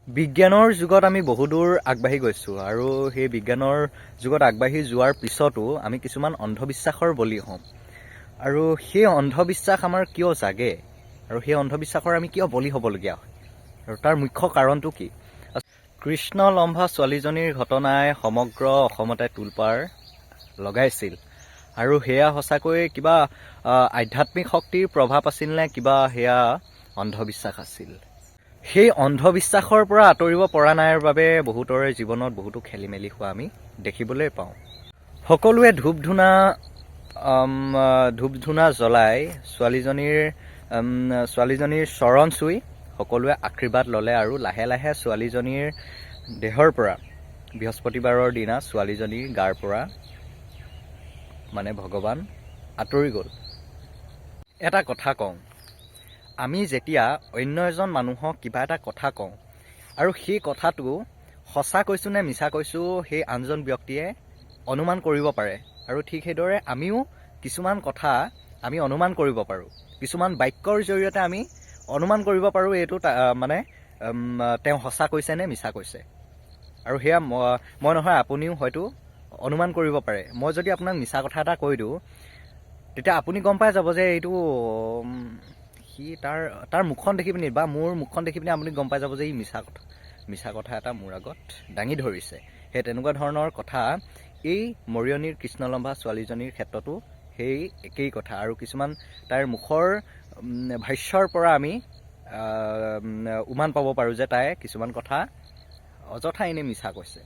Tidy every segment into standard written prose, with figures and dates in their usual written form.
বিজ্ঞানৰ যুগত আমি বহুদূৰ আগবাঢ়ি গৈছোঁ আৰু সেই বিজ্ঞানৰ যুগত আগবাঢ়ি যোৱাৰ পিছতো আমি কিছুমান অন্ধবিশ্বাসৰ বলি হওঁ। আৰু সেই অন্ধবিশ্বাস আমাৰ কিয় জাগে আৰু সেই অন্ধবিশ্বাসৰ আমি কিয় বলি হ'বলগীয়া হয় আৰু তাৰ মুখ্য কাৰণটো কি? কৃষ্ণ লম্ভা ছোৱালীজনীৰ ঘটনাই সমগ্ৰ অসমতে তোলপাৰ লগাইছিল আৰু সেয়া সঁচাকৈ কিবা আধ্যাত্মিক শক্তিৰ প্ৰভাৱ আছিল নে কিবা সেয়া অন্ধবিশ্বাস আছিল? সেই অন্ধবিশ্বাসৰ পৰা আঁতৰিব পৰা নাইৰ বাবে বহুতৰে জীৱনত বহুতো খেলি মেলি হোৱা আমি দেখিবলৈ পাওঁ। সকলোৱে ধূপ ধূনা জ্বলাই ছোৱালীজনীৰ চৰণ চুই সকলোৱে আশীৰ্বাদ ল'লে আৰু লাহে লাহে ছোৱালীজনীৰ দেহৰ পৰা, বৃহস্পতিবাৰৰ দিনা ছোৱালীজনীৰ গাৰ পৰা মানে ভগৱান আঁতৰি গ'ল। এটা কথা কওঁ, আমি যেতিয়া অন্য এজন মানুহক কিবা এটা কথা কওঁ আৰু সেই কথাটো সঁচা কৈছোঁ নে মিছা কৈছোঁ, সেই আনজন ব্যক্তিয়ে অনুমান কৰিব পাৰে। আৰু ঠিক সেইদৰে আমিও কিছুমান কথা আমি অনুমান কৰিব পাৰোঁ। কিছুমান বাক্যৰ জৰিয়তে আমি অনুমান কৰিব পাৰোঁ, এইটো মানে তেওঁ সঁচা কৈছে নে মিছা কৈছে। আৰু সেয়া মই নহয়, আপুনিও হয়তো অনুমান কৰিব পাৰে। মই যদি আপোনাক মিছা কথা এটা কৈ দিওঁ, তেতিয়া আপুনি গম পাই যাব যে এইটো সি তাৰ তাৰ মুখখন দেখি পিনি বা মোৰ মুখখন দেখি পিনি আপুনি গম পাই যাব যে ই মিছা কথা এটা মোৰ আগত দাঙি ধৰিছে। সেই তেনেকুৱা ধৰণৰ কথা এই মৰিয়নিৰ কৃষ্ণলম্ভা ছোৱালীজনীৰ ক্ষেত্ৰতো সেই একেই কথা। আৰু কিছুমান তাইৰ মুখৰ ভাষ্যৰ পৰা আমি উমান পাব পাৰোঁ যে তাই কিছুমান কথা অযথা এনেই মিছা কৈছে।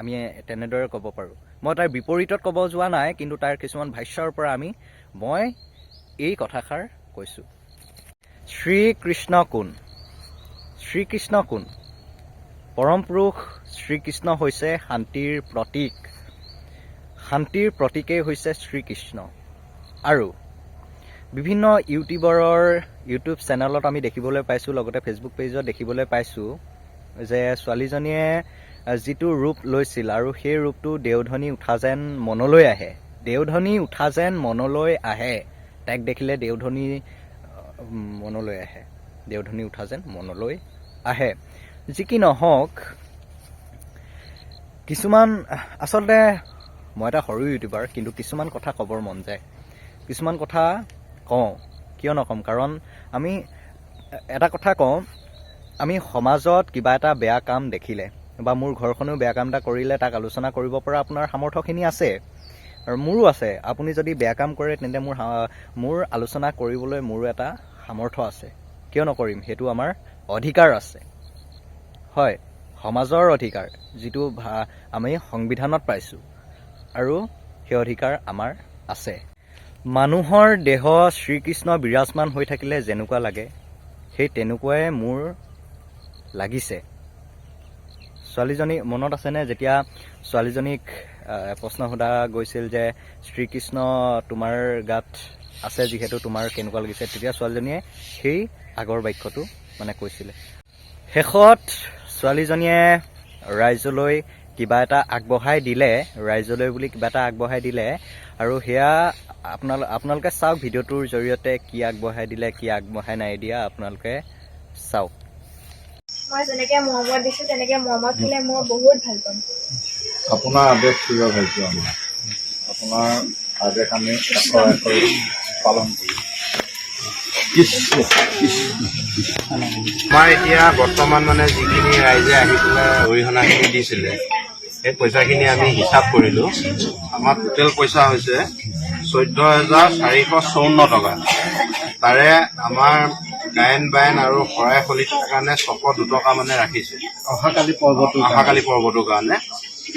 আমি তেনেদৰে ক'ব পাৰোঁ। মই তাৰ বিপৰীতত ক'ব যোৱা নাই, কিন্তু তাৰ কিছুমান ভাষ্যৰ পৰা মই এই কথাষাৰ কৈছোঁ। শ্ৰীকৃষ্ণ কোন? শ্ৰীকৃষ্ণ কোন? পৰম পুৰুষ শ্ৰীকৃষ্ণ হৈছে শান্তিৰ প্ৰতীক। শান্তিৰ প্ৰতীকেই হৈছে শ্ৰীকৃষ্ণ। আৰু বিভিন্ন ইউটিউবাৰৰ ইউটিউব চেনেলত আমি দেখিবলৈ পাইছোঁ, লগতে ফেচবুক পেজত দেখিবলৈ পাইছোঁ যে ছোৱালীজনীয়ে যিটো ৰূপ লৈছিল আৰু সেই ৰূপটো দেওধনী উঠা যেন মনলৈ আহে, দেওধনী উঠা যেন মনলৈ আহে। তাইক দেখিলে দেওধনী মনলৈ আহে, দেওধনী উঠা যেন মনলৈ আহে। যি কি নহওক, কিছুমান আচলতে মই এটা সৰু ইউটিউবাৰ, কিন্তু কিছুমান কথা ক'বৰ মন যায়, কিছুমান কথা কওঁ। কিয় নক'ম? কাৰণ আমি এটা কথা কওঁ, আমি সমাজত কিবা এটা বেয়া কাম দেখিলে বা মোৰ ঘৰখনেও বেয়া কাম এটা কৰিলে তাক আলোচনা কৰিব পৰা আপোনাৰ সামৰ্থ্যখিনি আছে আৰু মোৰো আছে। আপুনি যদি বেয়া কাম কৰে, তেন্তে মোৰ আলোচনা কৰিবলৈ মোৰো এটা সামৰ্থ্য আছে। কিয় নকৰিম? সেইটো আমাৰ অধিকাৰ আছে। হয়, সমাজৰ অধিকাৰ, যিটো আমি সংবিধানত পাইছোঁ আৰু সেই অধিকাৰ আমাৰ আছে। মানুহৰ দেহ শ্ৰীকৃষ্ণ বিৰাজমান হৈ থাকিলে যেনেকুৱা লাগে, সেই তেনেকুৱাই মোৰ লাগিছে। ছোৱালীজনী মনত আছেনে, যেতিয়া ছোৱালীজনীক প্ৰশ্ন সোধা গৈছিল যে শ্ৰীকৃষ্ণ তোমাৰ গাত আছে যিহেতু তোমাৰ কেনেকুৱা লাগিছে, তেতিয়া ছোৱালীজনীয়ে সেই আগৰ বাক্যটো মানে কৈছিলে। শেষত ছোৱালীজনীয়ে ৰাইজলৈ কিবা এটা আগবঢ়াই দিলে, ৰাইজলৈ বুলি কিবা এটা আগবঢ়াই দিলে। আৰু সেয়া আপোনালোকে চাওক ভিডিঅ'টোৰ জৰিয়তে, কি আগবঢ়াই দিলে, কি আগবঢ়াই নাই দিয়া, আপোনালোকে চাওক। মই যেনেকে মৰমত দিছো, তেনেকে মৰমত থলে মই বহুত ভাল পাম। আপোনাৰ আদেশ শিৰোধাৰ্য আমাৰ। আপোনাৰ আদেশ আমি আখৰে আখৰে পালন কৰিম। কৃষ্ণ কৃষ্ণ। আমাৰ এতিয়া বৰ্তমান মানে যিখিনি ৰাইজে আহি পেলাই অৰিহণাখিনি দিছিলে, সেই পইচাখিনি আমি হিচাপ কৰিলোঁ। আমাৰ টোটেল পইচা হৈছে 14,454 টকা। তাৰে আমাৰ গায়ন বায়ন আৰু শৰাই খলিৰ কাৰণে 602 টকা মানে ৰাখিছে। অহাকালি পৰ্বটোৰ অহাকালি পৰ্বটোৰ কাৰণে।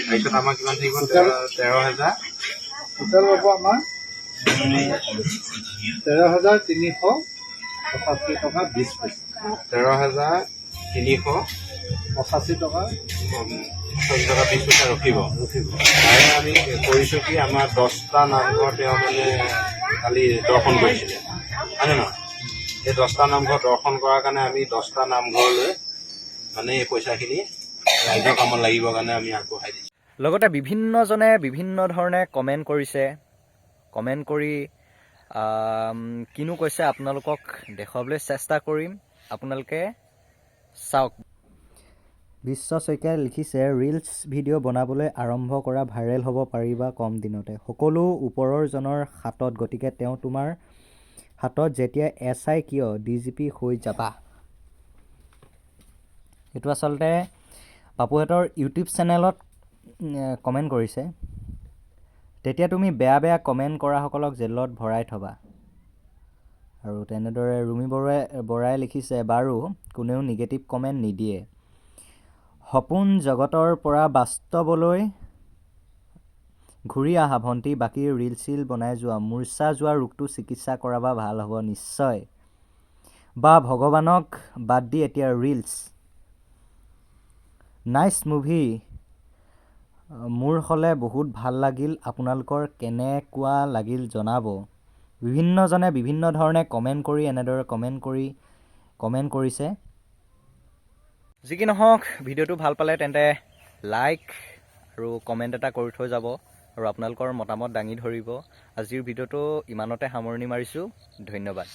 তাৰপিছত আমাৰ কিমান থাকিব? 13,000। টোটেল হ'ব আমাৰ 13,385 টকা 20 পইচা। 13,385 টকা টকা 20 পইচা ৰখিব। ৰখিব। তাৰে আমি কৰিছোঁ কি, আমাৰ 10টা নামঘৰ তেওঁ মানে কালি দৰ্শন কৰিছিলে, হয়নে নহয়? সেই 10টা নামঘৰ দৰ্শন কৰাৰ কাৰণে আমি 10টা নামঘৰলৈ মানে এই পইচাখিনি ৰাইজৰ কামত লাগিবৰ কাৰণে আমি আগবঢ়াই দিছোঁ। লগতে বিভিন্নজনে বিভিন্ন ধৰণে কমেণ্ট কৰিছে। কমেণ্ট কৰি কিনো কৈছে আপোনালোকক দেখুৱাবলৈ চেষ্টা কৰিম, আপোনালোকে চাওক। বিশ্ব শইকীয়াই লিখিছে, ৰিলচ ভিডিঅ' বনাবলৈ আৰম্ভ কৰা, ভাইৰেল হ'ব পাৰিবা কম দিনতে। সকলো ওপৰৰজনৰ হাতত, গতিকে তেওঁ তোমাৰ হাতত যেতিয়া এছ I কিয়, ডিজিপি হৈ যাবা। এইটো আচলতে পাপুহঁতৰ ইউটিউব চেনেলত কমেণ্ট কৰিছে। তেতিয়া তুমি বেয়া বেয়া কমেণ্ট কৰাসকলক জেলত ভৰাই থবা। আৰু তেনেদৰে ৰুমি বৰাই লিখিছে, বাৰু কোনেও নিগেটিভ কমেণ্ট নিদিয়ে। সপোন জগতৰ পৰা বাস্তৱলৈ ঘূৰি আহা ভণ্টি, বাকী ৰিল চিল বনাই যোৱা। মূৰ্ছা যোৱা ৰোগটো চিকিৎসা কৰাবা, ভাল হ'ব নিশ্চয়। বা ভগৱানক বাদ দি এতিয়া ৰিলচ। নাইচ মুভি, মোৰ হ'লে বহুত ভাল লাগিল। আপোনালোকৰ কেনেকুৱা লাগিল জনাব। বিভিন্নজনে বিভিন্ন ধৰণে কমেণ্ট কৰি এনেদৰে কমেণ্ট কৰিছে। যি কি নহওক, ভিডিঅ'টো ভাল পালে তেন্তে লাইক আৰু কমেণ্ট এটা কৰি থৈ যাব আৰু আপোনালোকৰ মতামত দাঙি ধৰিব। আজিৰ ভিডিঅ'টো ইমানতে সামৰণি মাৰিছোঁ। ধন্যবাদ।